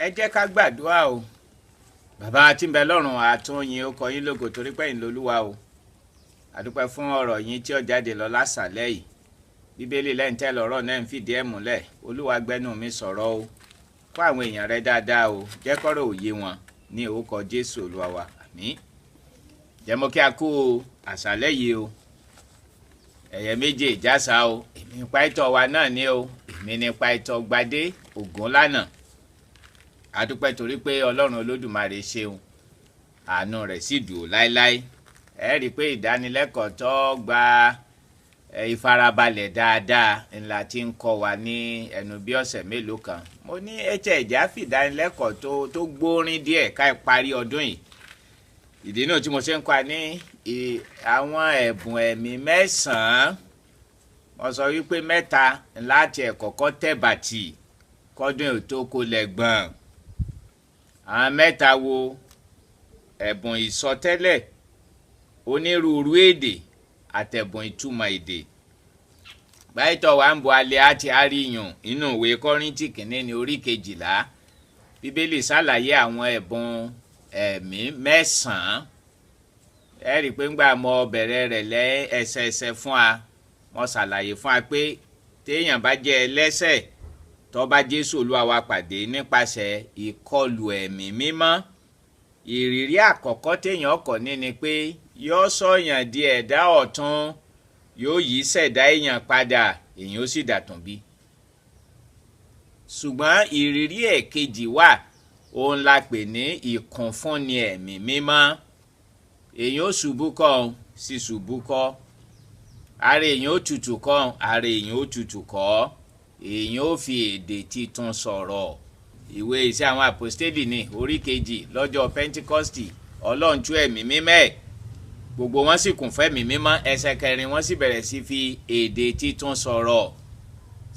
Ẹ jẹ́ ká gbàdúrà o. Bàbá tí ń bẹ lọ́run, àtúnyìn ó kọ yín lógo torí pé ẹ̀yin lolúwa o. Àdúpẹ́ fún ọ̀rọ̀ yín tí ó jáde lọ lásàlẹ̀ yìí. Bíbélì lẹ́yìn tẹ́ lọ́rọ̀ náà ń fìdí ẹ̀ múlẹ̀. Olúwa, gbẹ́nu mi sọ̀rọ̀ o, kó àwọn èèyàn rẹ dáadáa o, jẹ́ kọ́rọ̀ òye wọn ní orúkọ Jésù Olúwa wa, àmín. Jẹ́ mo kí a kú àṣálẹ́ yìí o. Ẹ̀yẹ méje ìjásá o. Èmi pàìtọ́ wa náà ní o, èmi ní pàìtọ́ Gbadé Ògúnlànà. Àdúpẹ́ torí pé Ọlọ́run Olódùmarè ṣeun, àánú rẹ̀ sì dùn láéláé. Ẹ rí i pé ìdánilẹ́kọ̀ọ́ tó gba ìfarabalẹ̀ dáadáa ńlá tí ń kọ́ wa ní ẹnu bí ọ̀sẹ̀ mélòó kan. Mo ní ẹ̀jẹ̀ ìjà fìdánilẹ́kọ̀ọ́ tó gbórin díẹ̀ ká parí ọdún yìí. Ìdí náà tí mo ṣe ń kọ́ ní àwọn ẹ̀bùn ẹ̀mí mẹ́sàn-án, mo sọ wípé mẹ́ta láti ẹ̀kọ́kọ́ tẹ̀bàtì kọ́dún ètò kò lẹ́gbọ̀n. Àwọn mẹ́ta wo? Ẹ̀bùn ìsọtẹ́lẹ̀, onírúurú èdè àtẹ̀bùn ìtumọ̀ èdè. Báyìí wà ń bọ alẹ́ àti àríyàn inú ìwé Kọ́ríńtì kìíní ní orí 12. Bíbélì ṣàlàyé àwọn ẹ̀bùn ẹ̀mí mẹ́sàn-án. Ẹ rí i pé ńgbà mo bẹ̀rẹ̀ rẹ̀ lẹ́ ẹsẹẹsẹ fún wa, mo ṣàlàyé fún wa pé téèyàn bá jẹ́ ẹlẹ́ṣẹ̀ tó bá Jésù Olúwa wa pàdé nípasẹ̀ ìkọlù ẹ̀mí mímọ́, ìrírí àkọ́kọ́ téèyàn kọ́ ní ni pé yóò sọ̀yàn di ẹ̀dá ọ̀tun, yóò yí ṣẹ̀dá èèyàn padà, èèyàn ó sì dàtún bí. Ṣùgbọ́n ìrírí ẹ̀kejì wà, òun la pè ní ìkúnfúnni ẹ̀mí mímọ́. Èèyàn ó ṣubú kọ́, sì ṣubú kọ́, ara èèyàn ó tutù kọ́, ara èèyàn ó tutù kọ́, èèyàn ó fi èdè titun sọ̀rọ̀. Ìwé Iṣẹ́ àwọn Àpòstélì ní orí 2, lọ́jọ́ Pentikọ́stì, Ọlọ́run tú ẹ̀mí mímọ́ ẹ̀, gbogbo wọn sì kún fẹ́mi mímọ́. Ẹsẹ̀ 4, wọ́n sì bẹ̀rẹ̀ sí fi èdè titun sọ̀rọ̀.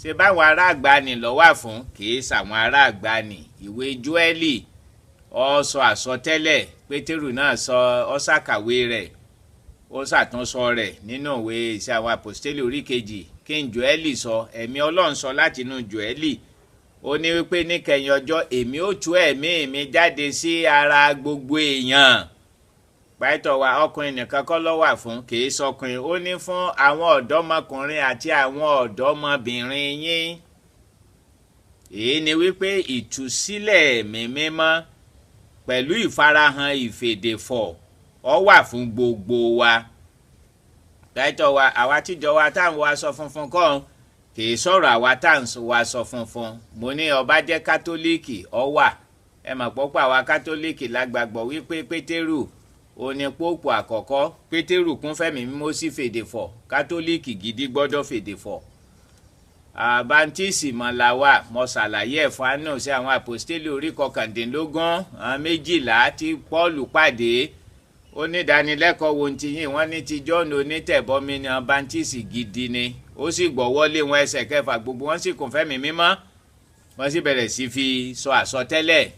Ṣé báwọn ará àgbàní ló wà fún? Kì í ṣàwọn ará àgbàní. Ìwé Jóẹ́lì ó sọ àsọtẹ́lẹ̀, Pétérù náà sọ, ó ṣàkàwé rẹ̀, ó ṣàtúnsọ rẹ̀ nínú ìwé Iṣẹ́ àwọn Àpòstélì orí 2. Kí n Jóẹ́lì sọ? Ẹ̀mí Ọlọ́run sọ láti inú Jóẹ́lì, ó ní wípé níkẹyìn ọjọ́, èmi ó tú ẹ̀mí mi jáde sí ara gbogbo èèyàn. Pàtó wa, ọkùnrin nìkan kọ́ ló wà fún, kì í sọkùnrin. Ó ní fún àwọn ọ̀dọ́mọkùnrin àti àwọn ọ̀dọ́mọbìnrin yín. Èyí ni wípé ìtúsílẹ̀ ẹ̀mí mímọ́ pẹ̀lú ìfarahàn ìfèdèfọ̀ ó wà fún gbogbo wa. Pàtó wa, àwa tíjọ wa táwọn wa sọ funfun kọ́, kì í sọ̀rọ̀ àwa tá à ń wọ aṣọ funfun. Mo ní ọba jẹ́ Kátólíìkì, ó wà. Ẹ mọ̀ pọ́pọ́ àwa Kátólíìkì la gbàgbọ́ wípé Pétérù ó ní póòpù àkọ́kọ́. Pétérù kún fẹ́mi mímọ́ sí fèdè fọ̀. Kátólíìkì gidi gbọ́dọ̀ fèdè fọ̀. Àbántìsì mọ̀ la wà. Mo ṣàlàyé ẹ̀fọ́ àánú sí àwọn Àpòstélì orí 19, àwọn 12 tí Pọ́ọ̀lù pàdé. Ó ní ìdánilẹ́kọ̀ọ́ wo ti yín? Wọ́n ní ti John onítẹ̀bọmi ní àbántìsì gidi ni. Ó sì gbọ́wọ́lé wọn. Ẹsẹ̀ 6, gbogbo wọn sì kún fẹ́mi mímọ́, wọ́n sì bẹ̀rẹ̀ sí fi sọ àsọtẹ́lẹ̀.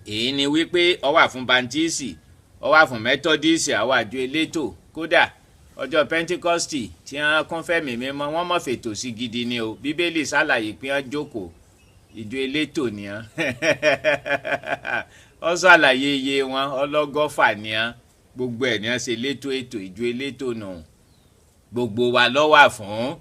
Èyí ni wípé ó wà fún bàntíìsì, ó wà fún mẹ́tọ́díìsì, àwọn àjọ elétò. Kódà ọjọ́ Pentikọ́stì tí wọ́n kún fẹ́mi mímọ́, wọ́n mọ̀ fètò sí gidi ni o. Bíbélì ṣàlàyé pé wọ́n jókòó, ìjọ elétò ni wọ́n. Ó ṣàlàyé iye wọn, 160 ni wọ́n. Gbogbo ẹ̀ ni wọ́n ṣe létò ètò. Ìjọ elétò nù. Gbogbo wa ló wà fún.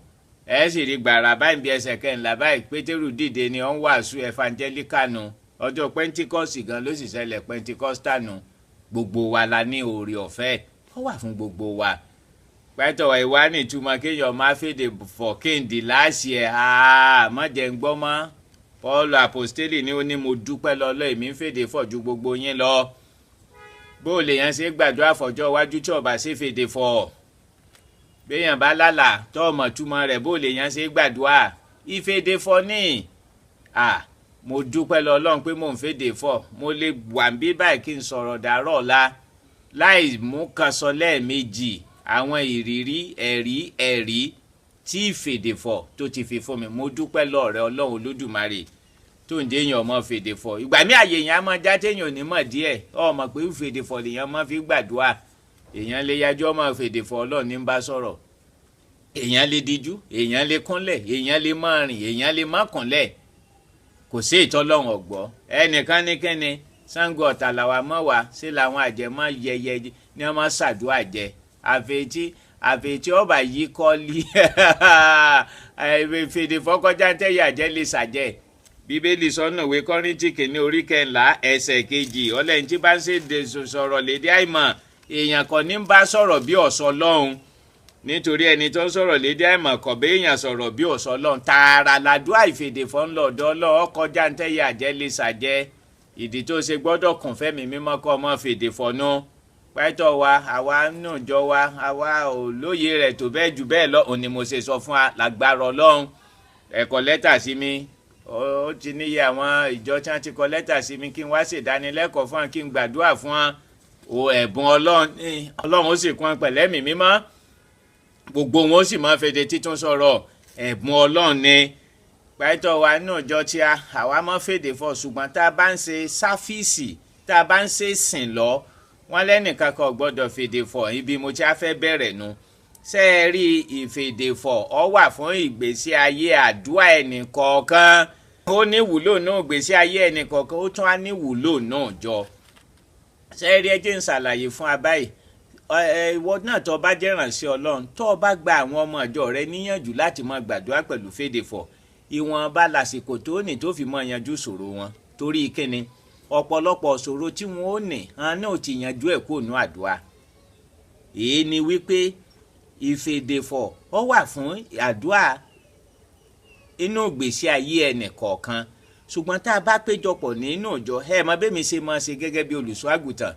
Ẹ sì rí gbàrà báyìí bí ẹsẹ̀ 14 báyìí, Pétérù dìde ni ó ń wàásù evangelical nu. Ọjọ́ Pentikọ́sì gan ló sì ṣẹlẹ̀, Pentikọ́stà nu. Gbogbo wa la ní oore ọ̀fẹ́, ó wà fún gbogbo wa. Pẹ́tọ̀ ìwà nìtumọ̀ kéèyàn máa fèdè fọ̀ kéǹdì láàṣì ẹ̀ má jẹ́ ń gbọ́ mọ́. Paul apostoli ni ó ní, mo dúpẹ́ lọ́lọ́, èmi ń fèdè fọ̀ ju gbogbo yín lọ. Bó o lè yẹn ṣe gbàdúrà fọjọ́ iwájú tí ọba ṣe fèdè fọ̀? Béèyàn bá lálà tọ́ ọmọ túmọ̀ rẹ̀, bó o lè yẹn ṣe gbàdúrà? Ìfèdè fọ̀ ní mo dúpẹ́ lọ́lọ́run pé mò ń fèdè fọ̀. Mo lè wà ń bí báyìí kí n sọ̀rọ̀ dàárọ̀ ọ̀la láì mú kan sọ lẹ́ẹ̀mejì àwọn ìrírí ẹ̀rí ẹ̀rí tí ìfèdèfọ̀ tó ti fi fún mi. Mo dúpẹ́ lọ́ọ̀rẹ́ Ọlọ́run Olódùmarè tó ń jẹ́yàn ọmọ fèdèfọ̀. Ìgbà mí àyè yẹn á máa já téèyàn ò ní mọ̀ díẹ̀, ọmọ pé ìfèdèfọ̀ lèèyàn máa fi gbàdúrà. Èèyàn lè yájọ́ ọmọ fèdèfọ̀, Ọlọ́run ní bá sọ̀rọ̀. Èèyàn lè díjú, èèyàn lè kúnlẹ̀, èèyàn lè má rìn, èèyàn lè má kúnlẹ̀. Kò sí ìtọ́lọ́run ọ̀gbọ́. Ẹnìkan ní kíni Ṣàngó Ọ̀tà làwa mọ̀ wá sí, làwọn àjẹmọ́ yẹyẹ ní wọ́n máa ṣàdúrà jẹ. Àfẹ̀tí ọba yìí kọ́lí fèdè fọ́kọ́jà ń tẹ̀yà jẹ́ lè ṣàjẹ́. Bíbélì sọ́nà ìwé Kọ́ríńtì kìíní orí 14 ẹsẹ̀ 2, ọlẹ́yìn tí bá ń ṣe sọ̀rọ̀ lédè àìmọ̀, èèyàn kan ní bá sọ̀rọ̀ bí ọ̀sọ́ lọ́hùn, nítorí ẹni tó ń sọ̀rọ̀ lédè àìmọ̀ kò bẹ́ èèyàn sọ̀rọ̀ bí ọ̀sọ́ lọ́hùn. Tààrà làdúrà ìfèdèfọ́ ńlọ̀dọ́ lọ́ọ́ kọjá ń tẹ̀yà jẹ́ lè ṣàjẹ́. Ìdí tó ṣe gbọ́dọ̀ kùn fẹ́mi mímọ́ kọ́ ọmọ fèdèfọ́ nù pẹ́tọ́ wa, àwa nù jọ wa, àwa ò lóye rẹ̀ tó bẹ́ẹ̀ jù bẹ́ẹ̀ lọ. Òní mo ṣe sọ fún wa, lágbára Ọlọ́run, ẹ kọ lẹ́tà sí mi. Ó ti níye àwọn ìjọ tí wọ́n ti kọ lẹ́tà sí mi kí n wá ṣèdánilẹ́kọ̀ọ́ fún wọn, kí n gbàdúrà fún wọn. O ẹ̀bùn Ọlọ́run ní Ọlọ́run ó sì kún wọn pẹ̀lẹ́mì mímọ́, gbogbo wọn ó sì máa fèdè títún sọ̀rọ̀. Ẹ̀bùn Ọlọ́run ni. Pẹ́tọ́ wa nù jọ tí a àwa máa fèdè fọ̀, ṣùgbọ́n tá a bá ń ṣe sáfíìsì, tá a bá ń ṣe sìn lọ, wọ́n lẹ́nìkan kan gbọ́dọ̀ fèdè fọ̀. Ibi mo ti á fẹ́ bẹ̀rẹ̀ nu. Ṣé ẹ rí, ìfèdèfọ̀ ọ wà fún ìgbésí ayé àdúrà ẹnì kọ̀ọ̀kan. Ó ní wúlò náà ìgbésí ayé ẹnì kọ̀ọ̀kan, ó tún á ní wúlò náà jọ. Ṣé ẹ rí, ẹ jẹ́ ń ṣàlàyé fún wa báyìí. Ìwọ náà tó bá jẹ́ ìránṣẹ́ Ọlọ́run, tó bá gba àwọn ọmọ ìjọ rẹ níyànjú láti máa gbàdúrà pẹ̀lú fèdèfọ̀, ìwọ̀nba lásìkò tó ní tó fi máa yanjú ìṣòro wọn. Torí kíni? Ọ̀pọ̀lọpọ̀ ìṣòro tí wọn ó ní, àwọn náà ti yanjú ẹ̀ kó nú àdúrà. Èyí ni wípé ìfèdèfọ̀ ó wà fún àdúrà inú ìgbésí ayé ẹnì kọ̀ọ̀kan, ṣùgbọ́n tá a bá péjọpọ̀ nínú ìjọ, ẹ mọ bẹ́ẹ̀ mi ṣe máa ṣe gẹ́gẹ́ bí olùṣọ́ àgùntàn.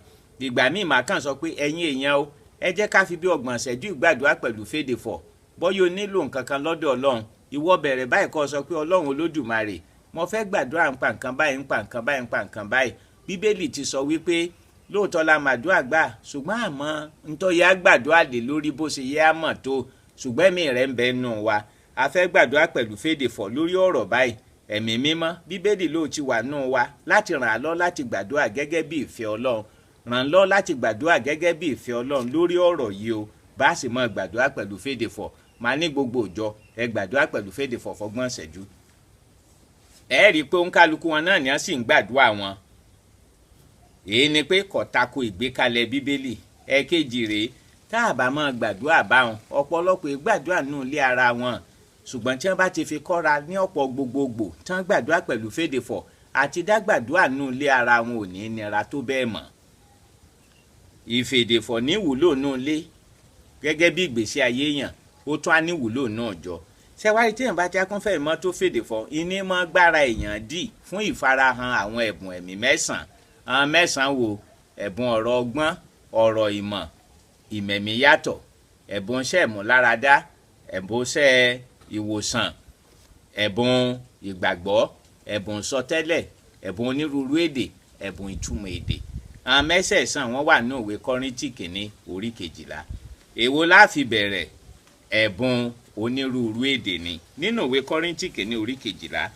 Ìgbà míì màá kàn sọ pé, ẹ̀yin èèyàn o, ẹ jẹ́ ká fi bí 30 ìṣẹ́jú ìgbàdúrà pẹ̀lú fèdèfọ̀. Bọ́yọ̀ o nílò nǹkan kan lọ́dọ̀ Ọlọ́run, ìwọ bẹ̀rẹ̀ báyìí, kó sọ pé, Ọlọ́run Olódùmarè, mo fẹ́ gbàdúrà nípa nǹkan báyìí, nípa nǹkan báyìí, nípa nǹkan báyìí. Bíbélì ti sọ wípé lóòótọ́ la màdúrà gbà, ṣùgbọ́n àmọ́ ntọ́ yẹ á gbàdúrà lé lórí bó ṣe yẹ á mọ̀ tó, ṣùgbọ́n ẹ̀mí rẹ̀ ń bẹ nù wa. A fẹ́ gbàdúrà pẹ̀lú fèdèfọ̀ lórí ọ̀rọ̀ báyìí. Ẹ̀mí mímọ́, Bíbélì ló ti wà nù wa láti ràn án lọ láti gbàdúrà gẹ́gẹ́ bí ìfẹ́ Ọlọ́run, ràn án lọ láti gbàdúrà gẹ́gẹ́ bí ìfẹ́ Ọlọ́run lórí ọ̀rọ̀ yìí o. Bá a sì máa gbàdúrà pẹ̀lú fèdèfọ̀, màá ní gbogbo ìjọ, ẹ gbàdúrà pẹ̀lú fèdèfọ̀ fọgbọ́n ìṣẹ́jú. Ẹ rí i pé òǹkálukú wọn náà ni wọ́n sì ń gbàdúrà wọn. Èyí ni pé kò tako ìgbékalẹ̀ Bíbélì. Ẹ̀kejì rèé, tá a bá máa gbàdúrà báwọn, ọ̀pọ̀lọpọ̀ ìgbàdúrà nù ilé ara wọn, ṣùgbọ́n tí wọ́n bá ti fi kọ́ra ní ọ̀pọ̀ gbogbogbò tí wọ́n gbàdúrà pẹ̀lú fèdèfọ̀, àti dágbàdúrà nù ilé ara wọn ò ní nira tó bẹ́ẹ̀ mọ́. Ìfèdèfọ̀ ní wúlò nù ilé gẹ́gẹ́ bí ìgbésí ayé yàn, ó tún á ní wúlò náà jọ. Ṣẹ́wárí, tí èèyàn bá ti akúnfẹ́ ìmọ̀ tó fèdèfọ̀, iní mọ́ gbára èèyàn dì fún ìfarahàn àwọn ẹ̀bùn ẹ̀mí mẹ́sàn-án. Àwọn mẹ́sàn-án wo? Ẹ̀bùn ọ̀rọ̀ ọgbọ́n, ọ̀rọ̀ ìmọ̀, ìmẹ̀mí yàtọ̀, ẹ̀bùn iṣẹ́ ìmúláradá, ẹ̀bùn iṣẹ́ ìwòsàn, ẹ̀bùn ìgbàgbọ́, ẹ̀bùn ìsọtẹ́lẹ̀, ẹ̀bùn onírúurú èdè, ẹ̀bùn ìtumọ̀ èdè. Àwọn mẹ́sẹ̀ẹ̀sán wọn wà ní òwe Kọ́ríńtì kìíní orí 12. Èwo la fi bẹ̀rẹ̀? Ẹ̀bùn onírúurú èdè ni nínú ìwé Kọ́ríńtì kìíní orí 12.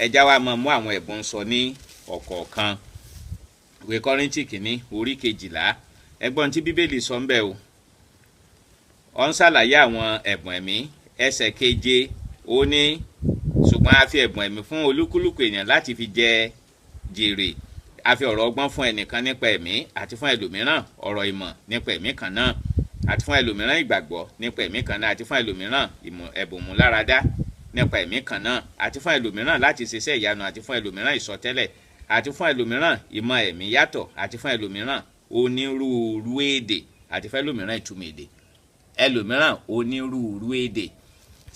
Ẹja wa máa mú àwọn ẹ̀bùn sọ ní ọ̀kọ̀ọ̀kan. Ìwé Kọ́ríńtì kìíní orí 12, ẹgbọ́n tí Bíbélì sọ ń bẹ̀ o. Ó ń ṣàlàyé àwọn ẹ̀bùn ẹ̀mí. Ẹsẹ̀ 7, ó ní, ṣùgbọ́n a fi ẹ̀bùn ẹ̀mí fún olúkúlùkù èèyàn láti fi jẹ jèrè. A fi ọ̀rọ̀ ọgbọ́n fún ẹnìkan nípa ẹ̀mí, àti fún ẹlòmíràn ọ̀rọ̀ ìmọ̀ nípa ẹ̀mí kan náà, àti fún ẹlòmíràn ìgbàgbọ́ nípa ẹ̀mí kan náà, àti fún ẹlòmíràn ẹ̀bùn múláradá nípa ẹ̀mí kan náà, àti fún ẹlòmíràn láti ṣiṣẹ́ ìyanu, àti fún ẹlòmíràn ìsọtẹ́lẹ̀, àti fún ẹlòmíràn ìmọ̀ ẹ̀mí yàtọ̀, àti fún ẹlòmíràn onírúurú èdè, àti fún ẹlòmíràn ìtumọ̀ èdè, ẹlòmíràn onírúurú èdè.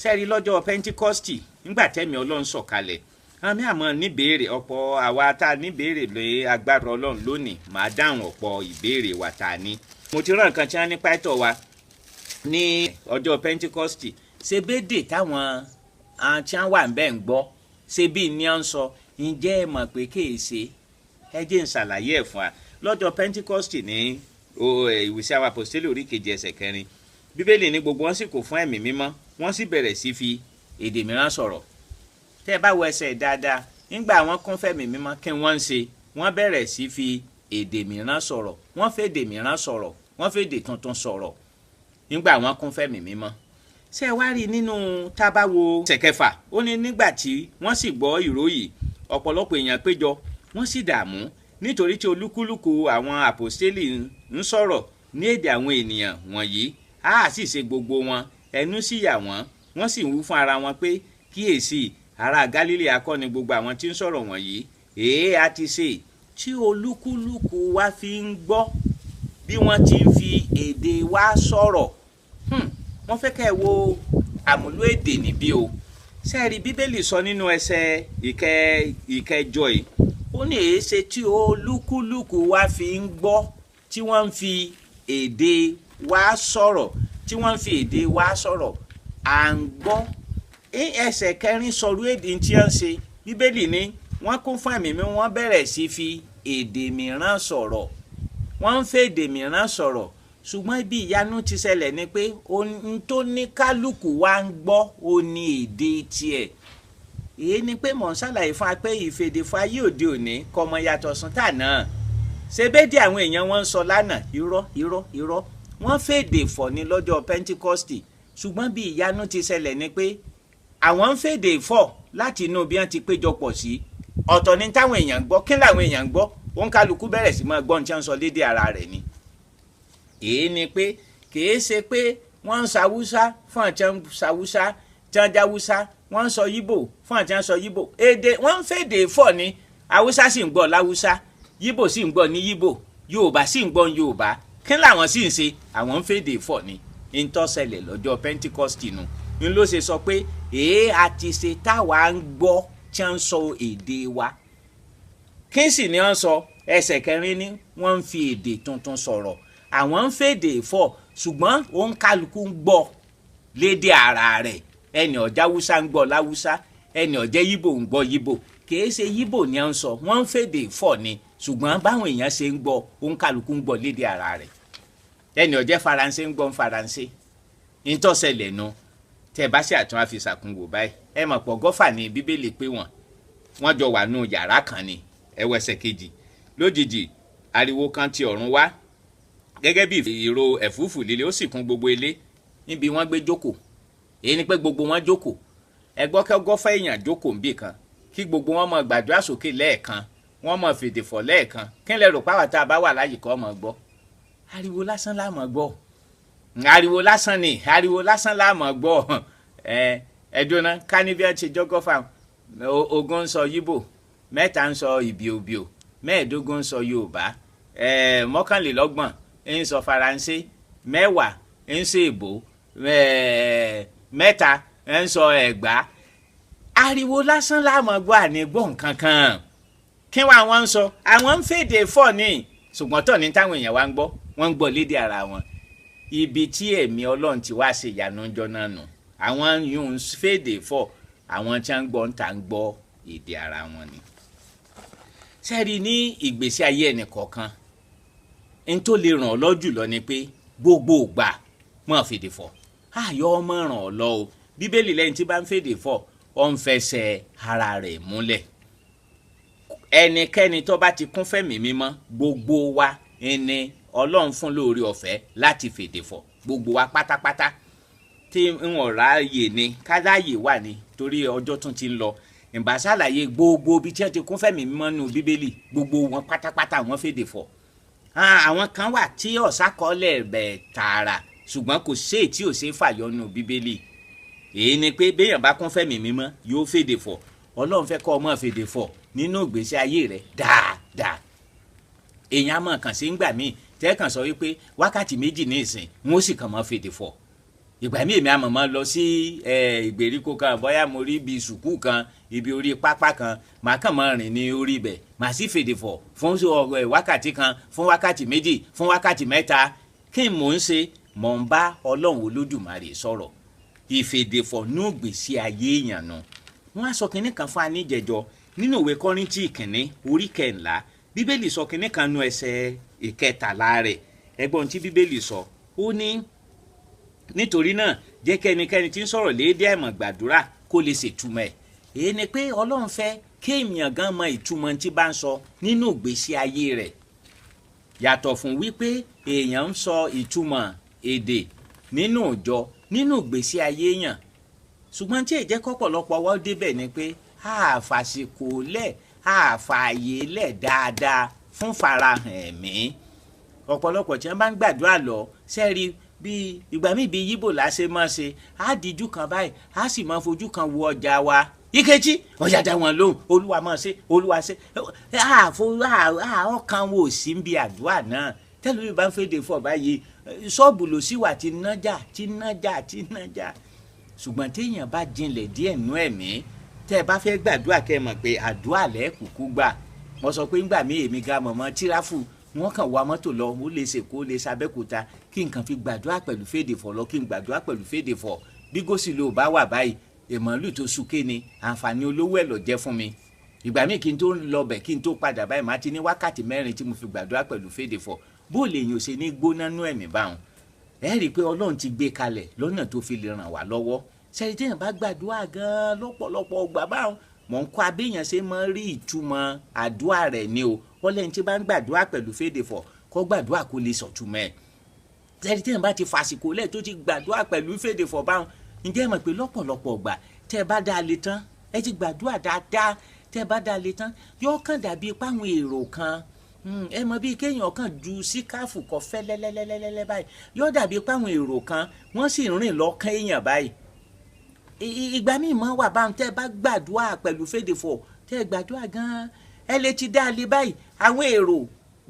Sẹ́ẹ̀rí, lọ́jọ́ Pentikọ́stì, nígbà tẹ́mi Ọlọ́run sọ̀kalẹ̀, àmì àmọ́ níbèrè ọ̀pọ̀ àwa tá a níbèrè lé agbára Ọlọ́run lónìí, màá dáhùn ọ̀pọ̀ ìbéèrè wa tá a ní. Mo ti rán nǹkan tí wọ́n ní pàtó wa ní ọjọ́ Pentikọ́stì, ṣe bédè táwọn tí wọ́n wà ń bẹ́ẹ̀ ń gbọ́, ṣe bí ní à ń sọ. Ǹjẹ́ ẹ mọ̀ pé kéèṣe? Ẹ jẹ́ ń ṣàlàyé ẹ̀ fún wa. Lọ́jọ́ Pentikọ́stì, ní ìwé àwọn Àpọ́stélì orí 7 ẹsẹ̀ 4, Bíbélì ní gbogbo wọn sì kò fún ẹ̀mí mímọ́, wọ́n sì bẹ̀rẹ̀ sí fi èdè mìíràn sọ̀rọ̀. Tẹ́ ẹ bá wo ẹsẹ̀ dáadáa, nígbà wọn kún fẹ́mi mímọ́, kí wọ́n ń ṣe? Wọ́n bẹ̀rẹ̀ sí fi èdè mìíràn sọ̀rọ̀. Wọ́n fèdè mìíràn sọ̀rọ̀, wọ́n fèdè tuntun sọ̀rọ̀ nígbà wọn kún fẹ́mi mímọ́. Ṣé ẹ wá rí nínú tábàwo ẹsẹ̀ 6, ó ní nígbà tí wọ́n sì gbọ́ ìró yìí, Ọ̀pọ̀lọpọ̀ èèyàn péjọ, wọ́n sì dààmú nítorí tí olúkúlùkù àwọn àpòstélì ń sọ̀rọ̀ ní èdè àwọn ènìyàn wọ̀nyí. A sì ṣe gbogbo wọn, ẹnu sì yà wọ́n, wọ́n sì ń wí fún ara wọn pé, kíyèsí, ará Gálílì akọ́ ni gbogbo àwọn tí ń sọ̀rọ̀ wọ̀nyí. Èé a ti ṣe tí olúkúlùkù wa fi ń gbọ́ bí wọ́n ti ń fi èdè wa sọ̀rọ̀. Wọ́n fẹ́ kẹ́ ẹ wo àmúlò èdè níbí o. Sẹ́ẹ̀rí Bíbélì sọ nínú ẹsẹ̀ ìkẹjọ yìí, ó ní èé ṣe tí olúkúlùkù wa fi ń gbọ́ tí wọ́n ń fi èdè wa sọ̀rọ̀, tí wọ́n ń fi èdè wa sọ̀rọ̀. À ń gbọ́. Ẹsẹ̀ kẹrin sọ̀rọ̀ èdè tí wọ́n ń ṣe. Bíbélì ní wọ́n kún fún ẹ̀mí mímọ́, wọ́n bẹ̀rẹ̀ sí fi èdè mìíràn sọ̀rọ̀. Wọ́n ń fi èdè mìíràn sọ̀rọ̀. Ṣùgbọ́n ibi ìyanu ti ṣẹlẹ̀ ni pé ohun tó ní kálukú wa ń gbọ́ ó ní èdè tiẹ̀. Èyí ni pé mò ń ṣàlàyé fún wa pé ìfèdèfọ̀ ayé òde òní kò mọ yàtọ̀ sún tàná. Ṣe bédè àwọn èèyàn wọn ń sọ lánàá, irọ́ irọ́ irọ́. Wọ́n fèdè fọ̀ ní lọ́jọ́ Pentikọ́stì. Ṣùgbọ́n bí ìyanu ti ṣẹlẹ̀ ni pé àwọn ń fèdè fọ̀ láti inú bí wọ́n ti péjọpọ̀ sí. Ọ̀tọ̀ ni táwọn èèyàn ń gbọ́. Kí làwọn èèyàn ń gbọ́? Òǹkálukú bẹ̀rẹ̀ sí máa gbọ́ ohun tí wọ́n ń sọ lédè ara rẹ̀ ni. Èyí ni pé kìí ṣe pé wọ́n ń ṣàwúsá fún àti ń ṣàwúsá tí wọ́n jáwúsá, wọ́n ń sọ yíbò fún àti ń sọ yíbò. Èdè wọ́n ń fèdè fọ̀ ni. Haúsá sì ń gbọ́ láwúsá, yíbò sì ń gbọ́ ní yíbò, Yorùbá sì ń gbọ́ ní Yorùbá. Kí làwọn sì ń ṣe? Àwọn ń fèdè fọ̀ ni. Ń tó ṣẹlẹ̀ lọ́jọ́ Pentikọ́stì nu. Ń ló ṣe sọ pé èé a ti ṣe táwa ń gbọ́ tí wọ́n ń sọ èdè wa. Kí sì ni wọ́n sọ? Ẹsẹ̀ kẹrin ni wọ́n ń fi èdè tuntun sọ̀rọ̀. Àwọn ń fèdè fọ̀, ṣùgbọ́n òǹkálukú ń gbọ́ lédè ara rẹ̀. Ẹni ọ̀já Haúsá ń gbọ́ láwúsá, ẹni ọ̀jẹ́ Yíbò ń gbọ́ Yíbò. Kìí ṣe Yíbò ni à ń sọ, wọ́n ń fèdè fọ̀ ni. Ṣùgbọ́n báwọn èèyàn ṣe ń gbọ́, òǹkálukú ń gbọ́ lédè ara rẹ̀. Ẹni ọ̀jẹ́ Faransé ń gbọ́ Faransé. Ń tó ṣẹlẹ̀ nu. Tẹ́ ẹ bá ṣe àtún àfi ṣàkúnwò báyìí, ẹ mọ̀ pọ̀ gọ́fà ní Bíbélì pé wọ́n jọ wà nù yàrá kan ni. Ẹ wo ẹsẹ̀ kejì. Lójijì ariwo kan ti ọ̀run wá gẹ́gẹ́ bí ìró ẹ̀fúùfù líle, ó sì kún gbogbo ilé níbi wọ́n gbé jókòó. Èyí ni pé gbogbo wọn jókòó. Ẹ gbọ́ kí ọgọ́fà èèyàn jókòó níbì kan, kí gbogbo wọn máa gbàdúrà sókè lẹ́ẹ̀kan, wọ́n máa fèdè fọ̀ lẹ́ẹ̀kan. Kí lẹ rò páwà tá a bá wà láyìíká ọmọ gbọ́? Ariwo lásán la máa gbọ́. Ariwo lásán ni, ariwo lásán la máa gbọ́. Ẹ dúná ká ní bí wọ́n ti jọ́gọ́fà, ogún ń sọ Yíbò, mẹ́ta ń sọ ìbíòbíò, 25 ń sọ Yorùbá, 29 ń sọ Faransé, 10 ń sọ Èbó, 3 ń sọ Ẹ̀gbá. Ariwo lásán la máa gbọ́, àní gbọ́ nǹkan kan. Kí wọ́n àwọn ń sọ? Àwọn ń fèdè fọ̀ ni. Ṣùgbọ́n tọ̀ ní táwọn èèyàn wa ń gbọ́, wọ́n ń gbọ́ lédè ara wọn. Ibi tí ẹ̀mí Ọlọ́run ti wá ṣe ìyanu jọ náà nù. Àwọn yòó ń fèdè fọ̀, àwọn tí wọ́n ń gbọ́ ń ta ń gbọ́ èdè ara wọn ni. Sẹ́ẹ̀rí ní ìgbésí ayé ẹnì kọ̀ọ̀kan, n tó lè ràn ọ́ lọ jùlọ ni pé gbogbo ìgbà máa fèdè fọ̀. Ayọ̀ ọmọ ràn ọ́ lọ o. Bíbélì lẹ́yìn tí bá ń fèdè fọ̀, ó ń fẹsẹ̀ ara rẹ̀ múlẹ̀. Ẹnikẹ́ni tó bá ti kún fẹ́mi mímọ́, gbogbo wa ẹni Ọlọ́run fún lóore ọ̀fẹ́ láti fèdè fọ̀. Gbogbo wa pátápátá tí ń ọ̀ráyè ni káláyè wà ní, torí ọjọ́ tún ti ń lọ. Ìbá ṣàlàyé gbogbo ibi tí wọ́n ti kún fẹ́mi mímọ́ nínú Bíbélì, gbogbo wọn pátápátá wọ́n fèdè fọ̀. Àwọn kan wà tí ọ̀sákọ́lẹ̀ bẹ̀ tààrà, ṣùgbọ́n kò sí èyí tí ò ṣe é fàyọ nínú Bíbélì. Èyí ni pé béèyàn bá kún fẹ́mi mímọ́ yóò fèdè fọ̀. Ọlọ́run fẹ́ kọ́ ọ máa fèdè fọ̀ nínú ìgbésí ayé rẹ̀ dáadáa. Èèyàn á máa kàn sí ńgbà míì tẹ́ kàn sọ wípé wákàtí méjì ní ìsìn wọn ó sì kàn máa fèdè fọ̀. Ìgbà míì èmi àmọ̀ máa lọ sí ìgbèríko kan, bóyá mo rí ibi sùkúù kan, ibi orí pápá kan, màá kàn máa rìn ní orí ibẹ̀, màá sì fèdè fọ̀ fún wákàtí kan, fún wákàtí méjì, fún wákàtí mẹ́ta. Kí n mò ń ṣe? Mò ń bá Ọlọ́run Olódùmarè sọ̀rọ̀. Ìfèdèfọ̀ ní ìgbésí ayé èèyàn nu. Wọ́n á sọ kinní kan fún aníjẹjọ nínú ìwé Kọ́ríńtì ìkíní orí kẹńlá. Bíbélì sọ kinní kan nu ẹsẹ̀ ìkẹtàlá rẹ̀. Ẹgbọ́n tí Bíbélì sọ, ó ní nítorí náà jẹ́ kí ẹnikẹ́ni tí ń sọ̀rọ̀ lédè àìmọ̀ gbàdúrà kó lè ṣètumọ̀ ẹ̀. Èyí ni pé Ọlọ́run fẹ́ kéèyàn gan mọ ìtumọ̀ tí bá ń sọ nínú ìgbésí ayé rẹ̀. Yàtọ̀ fún wípé èèyàn ń sọ ìtumọ̀ èdè nínú ìjọ, nínú ìgbésí ayé èèyàn. Ṣùgbọ́n tí èjẹ́ kọ́pọ̀lọpọ̀ wá débẹ̀ ni pé Àfàsìkò lẹ̀, àfààyè lẹ̀ dáadáa fún farahàn ẹ̀mí. Ọ̀pọ̀lọpọ̀ tí wọ́n bá ń gbàdúrà lọ sẹ́ẹ̀rí, bí ìgbà míì bí yíbò láṣẹ máa ṣe, á díjú kan báyìí, á sì máa fojú kan wo ọjà wa. Ìkejì ọjà dá wọn lóhùn, Olúwa máa ṣe, Olúwa ṣe. Àfo ọkàn wo sí ń bi àdúrà náà. Tẹ́lẹ̀ mi bá ń fèdè fọ̀ báyìí, ṣọ́ọ̀bù ló sì wà tí nájà, tí nájà, tí nájà. Ṣùgbọ́n téèyàn bá jinlẹ̀ díẹ̀ nú ẹ̀mí, tẹ́ ẹ bá fẹ́ gbàdúrà, kẹ́ ẹ mọ̀ pé àdúrà lẹ́ẹ̀kúkú gbà. Mo sọ pé ńgbà mí, èmi ga mọ̀mọ́ tíráfù, wọ́n kàn wa mọ́tò lọ, ó lè ṣèkó, ó lè ṣàbẹ́kúta, kí nǹkan fi gbàdúrà pẹ̀lú fèdè fọ̀ lọ, kí n gbàdúrà pẹ̀lú fèdè fọ̀. Bí gósì ló bá wà báyìí, ìmọ̀lù tó súnké ni àǹfààní olówó ẹ̀ lọ jẹ́ fún mi. Ìgbà míì, kí n tó lọ bẹ̀, kí n tó padà báyìí, má ti ní wákàtí 4 tí mo fi gbàdúrà pẹ̀lú fèdè fọ̀. Bó lè yàn ṣe ní gbóná nú ẹ̀mí báwọn, ẹ rí i pé Ọlọ́run ti gbé kalẹ̀ lọ́nà tó fi lè ràn wá lọ́wọ́. Sẹ́yìn téèyàn bá gbàdúrà gan-an lọ́pọ̀lọpọ̀ ọgbà báwọn, mọ̀ ń kọ́ abéèyàn ṣe máa rí ìtumọ̀ àdúrà rẹ̀ ni o. Wọ́n lẹ́yìn tí bá ń gbàdúrà pẹ̀lú fèdè fọ̀, kó gbàdúrà kó lè sọ̀túmọ̀ ẹ̀. Sẹ́yìn téèyàn bá ti fàsìkò lẹ̀ tó ti gbàdúrà pẹ̀lú fèdè fọ̀ báwọn, ǹjẹ́ ẹ mọ̀ pé lọ́pọ̀lọpọ̀ ọgbà tẹ́ ẹ bá dá a lè tán, ẹ ti gbàdúrà dáadáa, tẹ́ ẹ bá dá a lè tán, yóò kàn dàbí páwọn èrò kan, ẹ mọ̀ bíi kéèyàn kàn ju síkáàfù kọ fẹ́lẹ́lẹ́lẹ́lẹ́ báyìí, yóò dàbí páwọn èrò kan wọ́n sì rìn lọ́kàn èèyàn báyìí. Ìgbà míì mọ́ wà báwọn, tẹ́ ẹ bá gbàdúrà pẹ̀lú fèdè fọ̀, tẹ́ ẹ gbàdúrà gan-an, ẹ lè ti dá a lé báyìí, àwọn èrò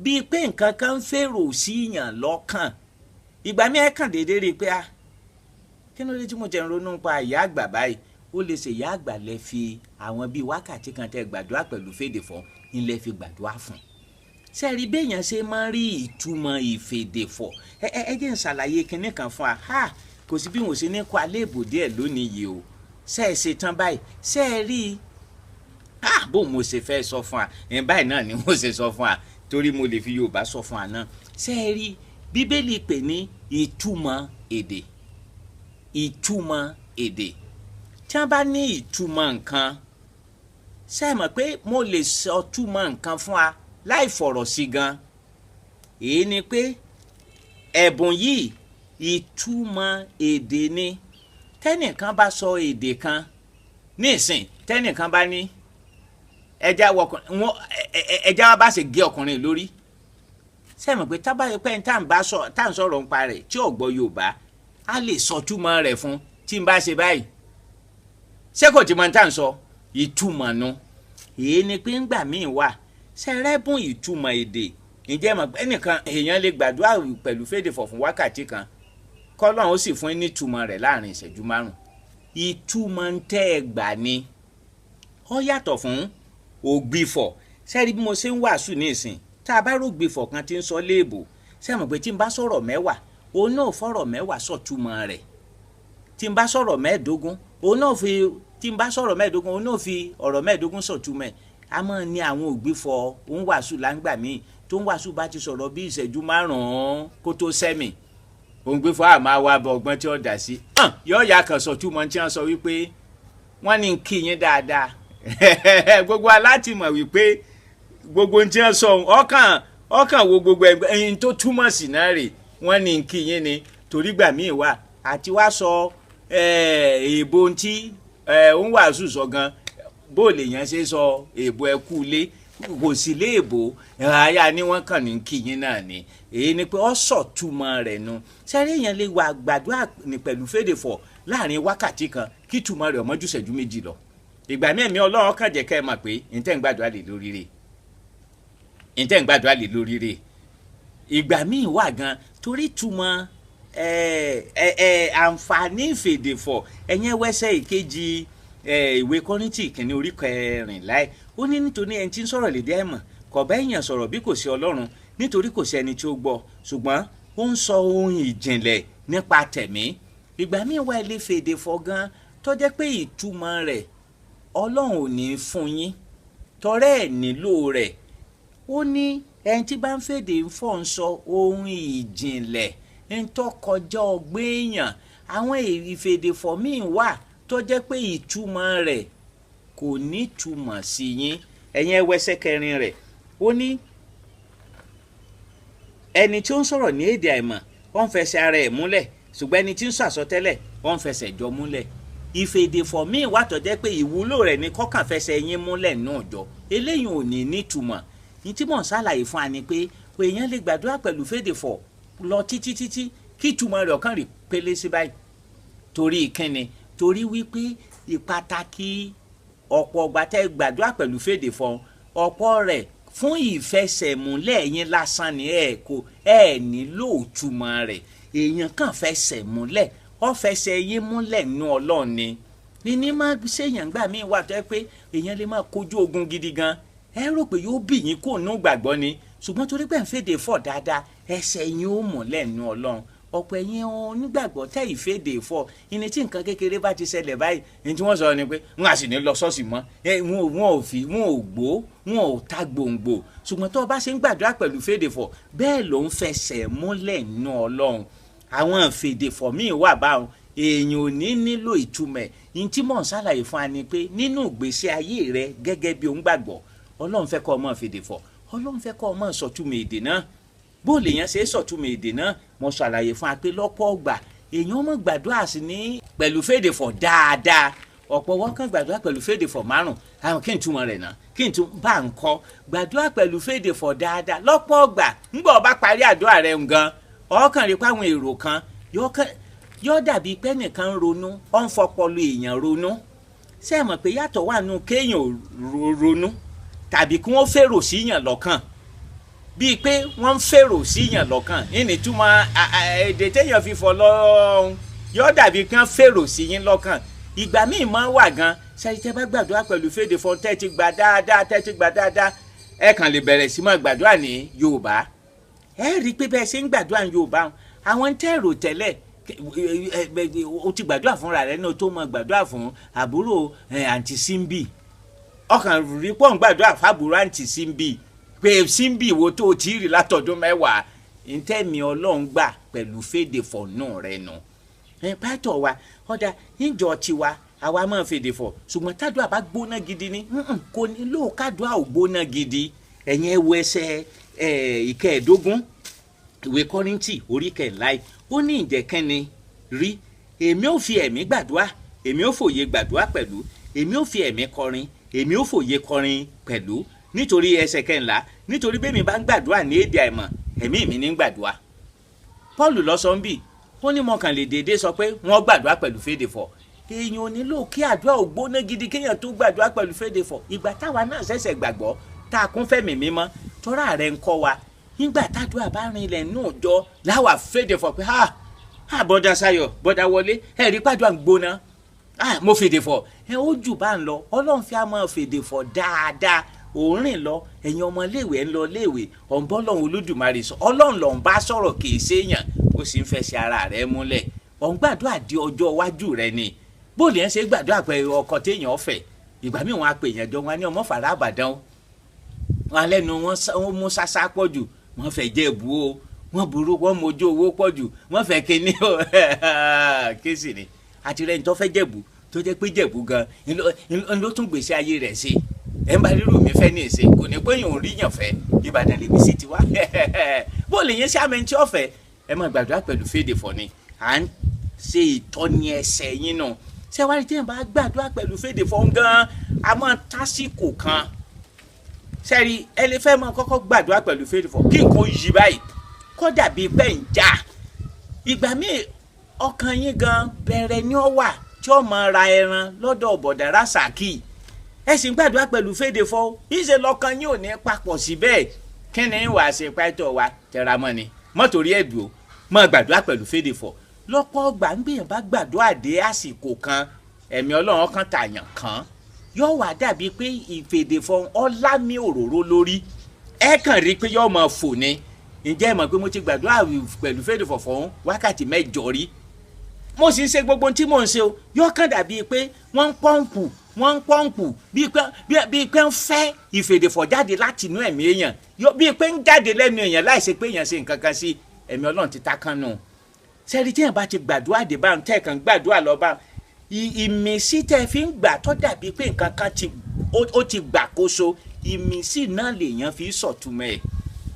bíi pé nǹkan kan ń fèrò sí yàn lọ́kàn. Ìgbà míì ẹ kàn déédéé rí i pé, ah, kí ló dé tí mo jẹ́ ń ronú pa ìyá àgbà báyìí? Ó lè ṣe ìyá àgbà lẹ fi àwọn bíi wákàtí kan tẹ́ gbàdúrà pẹ̀lú fèdè fọ̀ ńlẹ̀ fi gbàdúrà fún. Sẹ́ẹ̀rí béèyàn ṣe máa ń rí ìtumọ̀ ìfèdèfọ̀? Ẹ ẹ jẹ́ ń ṣàlàyé kinní kan fún wa. Ha, kò sí bí wọn ò ṣe ní kó alẹ́ ìbò díẹ̀ lónìí yìí o. Ṣe é ṣe tán báyìí? Ṣe é rí i? Ah, bó mo ṣe fẹ́ sọ fún wa ẹ̀ báyìí náà ni mo ṣe sọ fún wa, torí mo lè fi Yorùbá sọ fún wa náà. Ṣe é rí, Bíbélì pè ní ìtumọ̀ èdè. Ìtumọ̀ èdè, tí wọ́n bá ní ìtumọ̀ nǹkan, ṣe é mọ̀ pé mo lè sọ túmọ̀ nǹkan fún wa láì fọ̀rọ̀ sí gan? Èyí ni pé ẹ̀bùn yìí, ìtumọ̀ èdè ni. Tẹ́nìkan bá sọ èdè kan nísìn, tẹ́nìkan bá ní ẹja wọn, ẹja wa bá ṣe gé ọkùnrin lórí, ṣe mọ̀ pé tábà yẹ pé tá à ń sọ̀rọ̀ nípa rẹ̀ tí ò gbọ́ Yorùbá, á lè sọ túmọ̀ rẹ̀ fún. Tí n bá ṣe báyìí, ṣé kò tí mo tá à ń sọ ìtumọ̀ nu? Èyí ni pé ńgbà míì wà, ṣẹrẹ́bùn ìtumọ̀ èdè. Ǹjẹ́ mọ̀ pé ẹnìkan, èèyàn lè gbàdúrà pẹ̀lú fèdè fọ̀ fún wákàtí kan, kọ́lọ́run ó sì fún ní ìtumọ̀ rẹ̀ láàrin ìṣẹ́jú 5? Ìtumọ̀ ń tẹ́ ẹ gbà ni. Ó yàtọ̀ fún ògbìfọ̀. Sẹ́ẹ̀rí bí mo ṣe ń wàásù ní ìsìn, tá a bá rògbìfọ̀ kan tí ń sọ léèbò, ṣé mọ̀ pé tí n bá sọ̀rọ̀ 10, òun náà fọ̀rọ̀ 10 sọ̀túmọ̀ rẹ̀? Tí n bá sọ̀rọ̀ 15, òun náà fi, tí n bá sọ̀rọ̀ 15, òun náà fi ọ̀rọ̀ 15 sọ̀túmọ̀ ẹ̀. A máa ní àwọn ògbìfọ̀ òun wàásù láǹgbà míì, tó ń wàásù bá ti sọ̀rọ̀ bí ìṣẹ́jú 5 kó tó sẹ́mì, òǹgbẹ́fọ́ àmọ́ wa bọ̀ ọgbọ́n tí ó dà sí yóò yà kàn sọ̀túmọ̀ tí wọ́n sọ wípé wọ́n ní kí yín dáadáa. Gbogbo aláti mọ̀ wípé gbogbo tí wọ́n sọ, ọkàn ọkàn wo gbogbo ẹgbẹ́ ẹyin tó túmọ̀ sí náà rè, wọ́n ní kí yín ni. Torí gbà míì wà àti wá sọ èèbò tí ń wàásù sọ gan, bó lè yẹn ṣe sọ èèbò ẹkú ilé, kò sí léèbò àyà ni wọ́n kàn ní kí yín náà ni. Èyí ni pé ọ sọ̀túmọ̀ rẹ̀ nu. Sẹ́rí, èèyàn lè wà gbàdúrà ní pẹ̀lú fèdè fọ̀ láàrin wákàtí kan, kí túmọ̀ rẹ̀ ọmọ ju ìṣẹ́jú 2 lọ. Ìgbà mẹ́ẹ̀mí Ọlọ́run kàn jẹ́ kẹ́ ẹ mọ̀ pé ntẹ́ ń gbàdúrà lè lórí rẹ̀, ntẹ́ ń gbàdúrà lè lórí rẹ̀. Ìgbà míì wà gan, torí túmọ̀ ẹ ẹ ẹ àǹfààní ìfèdèfọ̀. Ẹ̀yẹn wẹ́sẹ̀ ìkejì ìwé Kọ́ríńtì ìkíní orí 14 ẹ̀, ó ní nítorí ẹni tí ń sọ̀rọ̀ lédè àìmọ̀ kò bá èèyàn sọ̀rọ̀ bí kò sí Ọlọ́run, nítorí kò sí ẹni tí ó gbọ́, ṣùgbọ́n ó ń sọ ohun ìjìnlẹ̀ nípa tẹ̀mí. Ìgbà míì wà, ilé fèdè fọ̀ gan tó jẹ́ pé ìtumọ̀ rẹ̀ Ọlọ́run ò ní fún yín, tọrẹ́ ẹ̀ nílò rẹ̀. Ó ní ẹni tí bá ń fèdè ń fọ̀ ń sọ ohun ìjìnlẹ̀ ń tó kọjá ọgbọ́n èèyàn. Àwọn ìfèdèfọ̀ míì wà tó jẹ́ pé ìtumọ̀ rẹ̀ kò ní túmọ̀ sí yín. Ẹ̀yin ẹwẹ́sẹ̀ kẹrin rẹ̀, ó ní ẹni tí ó ń sọ̀rọ̀ ní èdè àìmọ̀, ó ń fẹsẹ̀ ara ẹ̀ múlẹ̀, ṣùgbọ́n ẹni tí ń sọ àsọtẹ́lẹ̀, ó ń fẹsẹ̀ jọ múlẹ̀. Ìfèdèfọ̀ míì wà tó jẹ́ pé ìwúlò rẹ̀ ní kọ́kàn fẹsẹ̀ yín múlẹ̀ náà jọ, eléyìí ò ní nítumọ̀. Ní tí mò ń ṣàlàyé fún wa ni pé èèyàn lè gbàdúrà pẹ̀lú fèdèfọ̀ lọ títí títí kí ìtumọ̀ rẹ̀ ọ̀kan rí pélé sí báyìí. Torí kíni? Torí wípé ìpàtàkì ọ̀pọ̀ ọgbà tẹ́ gbàdúrà pẹ̀lú fèdèfọ̀, ọ̀pọ̀ rẹ̀ fún ìfẹsẹ̀múlẹ̀ yín lásán ni, ẹ kò ẹ nílò ìtumọ̀ rẹ̀. Èèyàn kàn fẹsẹ̀ múlẹ̀, ó fẹsẹ̀ yín múlẹ̀ nú Ọlọ́run ni. Ní máa ṣèyàn gbà míì wà tó yẹ pé èèyàn lè máa kojú ogun gidi gan, ẹ rò pé yóò bì yín kò nú gbàgbọ́ ni, ṣùgbọ́n torí pé ń fèdè fọ̀ dáadáa, ẹsẹ̀ yín ó múlẹ̀ nú Ọlọ́run. Ọ̀pọ̀ ẹ̀yin onígbàgbọ́ tẹ́ ìfèdè fọ̀ ìní tí nǹkan kékeré bá ti ṣẹlẹ̀ báyìí, ní tí wọ́n sọ ni pé wọ́n á sì ní lọ ṣọ́ọ̀ṣì mọ́. Wọn ò fi, wọn ò gbó, wọn ò ta gbòǹgbò. Ṣùgbọ́n tó o bá ṣe ń gbàdúrà pẹ̀lú fèdè fọ̀, bẹ́ẹ̀ ló ń fẹsẹ̀ múlẹ̀ nú Ọlọ́run. Àwọn fèdè fọ̀ míì wà báwọn èèyàn ò ní nílò ìtumọ̀. Ní tí mò ń ṣàlàyé fún wa ni pé nínú ìgbésí ayé rẹ gẹ́gẹ́ bí onígbàgbọ́, Ọlọ́run fẹ́ kó o máa fèdè fọ̀, Ọlọ́run fẹ́ kó o máa sọ̀túnmọ̀ èdè náà. Bó lè yẹn ṣe é sọ̀túnmọ̀ èdè náà? Mo ṣàlàyé fún wa pé lọ́pọ̀ ọgbà èèyàn máa gbàdúrà sí ní pẹ̀lú fèdè fọ̀ dáadáa. Ọ̀pọ̀ wọn kàn gbàdúrà pẹ̀lú fèdè fọ̀ márùn, àwọn kí n túmọ̀ rẹ̀ náà, kí n tún bá ń kọ́ gbàdúrà pẹ̀lú fèdè fọ̀ dáadáa. Lọ́pọ̀ ọgbà ńgbà bá parí àdúrà rẹ̀ gan, ọkàn rí páwọn èrò kan yóò dàbí pé nìkan ń ronú, ó ń fọpọlọ èèyàn ronú. Ṣé ẹ mọ̀ pé yàtọ̀ wà nù kéèyàn ronú tàbí kí wọ́n fèrò síyàn lọ́kàn? Bíi pé wọ́n ń fèrò síyàn lọ́kàn ìní túmọ̀ èdè téèyàn fi fọ̀ lọ́hùn, yóò dàbí kí wọ́n fèrò síyìn lọ́kàn. Ìgbà míì máa wà gan, ṣáà tẹ́ bá gbàdúrà pẹ̀lú fèdè fọ̀ tẹ́ ti gbà dáadáa, tẹ́ ti gbà dáadáa, ẹ kàn lè bẹ̀rẹ̀ sí máa gbàdúrà ní Yorùbá. Ẹ rí i pé bẹ́ẹ̀ ṣe ń gbàdúrà ní Yorùbá, àwọn tẹ́ rò tẹ́lẹ̀, o ti gbàdúrà fúnra rẹ náà tó máa gbàdúrà fún àbúrò àǹtí Símbì, ọkàn rí pọ̀ ń gbàdúrà fábúrò àǹtí Símbì pé Símbì wo tó o ti rí látọdún 10, ntẹ́mi Ọlọ́run gbà pẹ̀lú fèdè fọ̀ náà rẹ nù. Pátọ̀ wa ọ̀dà ìjọ tiwa àwa máa fèdè fọ̀, ṣùgbọ́n tádùá bá gbóná gidi ni kò nílò kádùá ò gbóná gidi. Ẹ̀yin ẹ wo ẹsẹ̀ 15 ìwé Kọ́ríńtì orí kẹ̀láì, ó ní ìjẹ́kẹ́ni rí, èmi ò fi ẹ̀mí gbàdúrà, èmi ò fòye gbàdúrà pẹ̀lú, èmi ò fi ẹ̀mí kọrin, èmi ò fòye kọrin pẹ̀lú. Nítorí ẹsẹ̀ 14, nítorí bẹ́ẹ̀ mi bá ń gbàdúrà ní èdè àìmọ̀, ẹ̀mí mi ní gbàdúrà. Paul ló sọ ń bì, ó ní mo kàn lè déédéé sọ pé wọ́n gbàdúrà pẹ̀lú fèdè fọ̀. Èèyàn ò nílò kí àdúrà ò gbóná gidi kéèyàn tó gbàdúrà pẹ̀lú fèdè fọ̀. Ìgbà táwa náà ṣẹ̀ṣẹ̀ gbàgbọ́ tá a kún fẹ̀mí mímọ́, tọ́ra rẹ̀ ń kọ́ wa, nígbà tádùá bá rin ilẹ̀ nù jọ láwà fèdè fọ̀ pé ha ha bọ́dà Sayọ̀, bọ́dà Wọlé, ẹ̀ rí pàdúrà ń gbóná, mo fèdè fọ̀. Ẹ ó jù bá ń lọ, Ọlọ́run fi á máa fèdè fọ̀ dáadáa. Òun rìn lọ, ẹ̀yin ọmọ iléèwé ń lọ iléèwé, ọ̀nbọ́n lọ́hùn Olódùmarè sọ, Ọlọ́run lọ́hùn bá sọ̀rọ̀ kì í séèyàn, ó sì ń fẹsẹ̀ ara rẹ̀ múlẹ̀. Ọ̀n gbàdúrà di ọjọ́ iwájú rẹ̀ ni. Bóòlù yẹn ṣe gbàdúrà pé ọkọ téèyàn fẹ́, ìgbà míì wọn á pè yẹn jọ, wọn á ní ọmọ fàrà àbàdàn o, wọn lẹ́nu wọn mú sásá pọ̀ jù, wọn fẹ́ jẹ́ ìbú o, wọn burú, wọn mójú owó pọ̀ jù, wọn fẹ́ kíní o. Kéésì ni àti rẹ̀ ń tọ́ fẹ́ jẹ̀bú tó jẹ́ pé jẹ̀bú gan ló tún gbèsè ayé rẹ̀ ṣe. Ẹ̀ ń bá rírù mi fẹ́ ní ìṣe kò ní pé yòó rí yàn fẹ́, Ìbàdàn lèmi sì ti wá. Bóòlù yẹn ṣe àmì tí ọ̀fẹ́ ẹ máa gbàdúrà pẹ̀lú fèdè fọ̀ ni, à ń ṣe ìtọ́ni ẹsẹ̀ yín nù. Ṣé wàá rí téèyàn bá gbàdúrà pẹ̀lú fèdè fọ̀ gan, a máa tásìkò kan. Sẹ́rí ẹ lè fẹ́ máa kọ́kọ́ gbàdúrà pẹ̀lú fèdè fọ̀ kí nǹkan yí báyìí kó dàbí pé ń jà. Ìgbà míì ọkàn yín gan bẹ̀rẹ̀ ni ó wà tí ó máa ra ẹran lọ́dọ̀ bọ̀dà Rasaki, ẹ sì ń gbàdúrà pẹ̀lú fèdè fọ̀, ìṣe lọ́kàn yín ò ní papọ̀ síbẹ̀. Kí ni wàá ṣe pẹ́tọ̀ wa? Tẹra mọ́ ni, mọ́ torí ẹ̀dùn o, mọ́ gbàdúrà pẹ̀lú fèdè fọ̀. Lọ́pọ̀ ọgbà ń gbìyànjú bá gbàdúrà dé àsìkò kan, ẹ̀mí Ọlọ́run kan tàyàn kan yóò wá dàbí pé ìfèdè fọ̀ ọlámi òróró lórí, ẹ kàn rí pé yóò máa fò ni. Ǹjẹ́ ẹ mọ̀ pé mo ti gbàdúrà pẹ̀lú fèdè fọ̀ fún wákàtí 8 rí, mo sì ń ṣe gbogbo ohun tí mò ń ṣe o, yóò kàn dàbí pé wọ́n ń pọ́ǹpù, wọ́n ń pọ́ǹpù, bíi pé ń fẹ́ ìfèdèfọ̀ jáde láti inú ẹ̀mí èèyàn, bíi pé ń jáde lẹ́nu èèyàn láì ṣe pé èèyàn ṣe nǹkan kan sí ẹ̀mí Ọlọ́run ti ta kán nù. Sẹ́rí tí èèyàn bá ti gbàdúrà dé bá ń tẹ̀ kàn gbàdúrà lọ bá ìmísí tẹ́ fi ń gbà tó dàbí pé nǹkan kan ó ti gbàkóso, ìmísí náà lèèyàn fi sọ̀túnmọ̀ ẹ̀.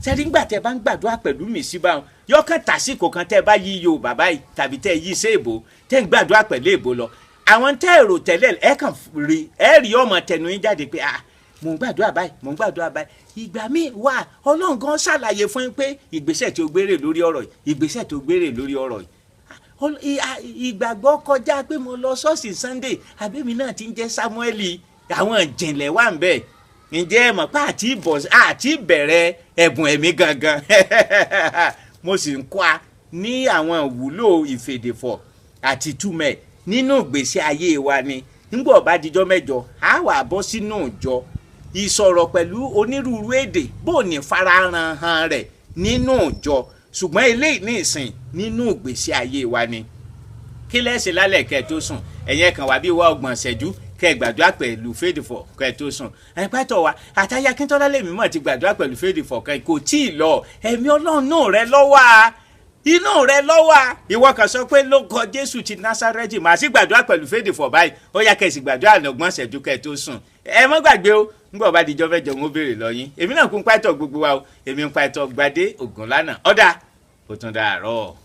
Sẹ́rí ńgbà tẹ́ bá ń gbàdúrà pẹ̀lú mìsí báwọn, yọ kàn tàsíkò kan tẹ́ bá yí Yorùbá báyìí tàbí tẹ́ yí sí èbó, tẹ́ ń gbàdúrà pẹ̀lú èbó lọ, Àwọn tẹ́ èrò tẹ́lẹ̀, ẹ kàn rí, ẹ rí ọmọ tẹnu yín jáde pé, "Ah, mò ń gbàdúrà báyìí, mò ń gbàdúrà báyìí." Ìgbà míì wà, Ọlọ́run gan ṣàlàyé fún yín pé ìgbésẹ̀ tí o gbére lórí ọ̀rọ̀ yìí, ìgbésẹ̀ tó gbére lórí ọ̀rọ̀ yìí. Ìgbàgbọ́ kọjá pé mo lọ ṣọ́ọ̀ṣì Sunday, àbẹ́mi náà ti ń jẹ́ Samueli. Àwọn ìjìnlẹ̀ wà ń bẹ̀. Ǹjẹ́ ẹ mọ̀ pé àti bẹ̀rẹ̀ ẹ̀bùn ẹ̀mí gangan, mo sì ń kọ́ a ní àwọn ìwúlò ìfèdèfọ̀ àti túmẹ̀ nínú ìgbésí ayé wa ni. Nígbà ó bá dijọ́ mẹ́jọ, á wà bọ́ sínú ìjọ, ìsọ̀rọ̀ pẹ̀lú onírúurú èdè, bó ní farahàn rẹ̀ nínú ìjọ. Ṣùgbọ́n eléyìí ní ìsìn, nínú ìgbésí ayé wa ni. Kí lẹ́sìn lálẹ́ kẹ́ ẹ tó sùn? Ẹ̀yin kan wà bí wá 30 ìṣẹ́jú kẹ́ ẹ gbàdúrà pẹ̀lú fèdèfọ̀ kẹ́ ẹ tó sùn. Ẹ̀ pẹ́tọ̀ wa àtàyà Akíntọ́lá lèmi mọ̀ ti gbàdúrà pẹ̀lú fèdèfọ̀ kan kò tí ì lọ. Ẹ̀mí Ọlọ́run náà rẹ lọ́wọ́ a, inú rẹ lọ́wọ́ a. Ìwọ kan sọ pé, "Lórúkọ Jésù ti Násárẹ́tì, màá sì gbàdúrà pẹ̀lú fèdèfọ̀ báyìí." Ó yá, kẹ́ ẹ sì gbàdúrà 30 ìṣẹ́jú kẹ́ ẹ tó sùn. Ẹ mọ́ gbàgbé o. Ńgbà bá dijọ́ fẹ́ jọ, ń béèrè lọ yín. Èmi náà kún pàtó gbogbo wa o. Èmi ń pàtó Gbadé Ògúnlànà. Ọ̀dà ó tún dàárọ̀.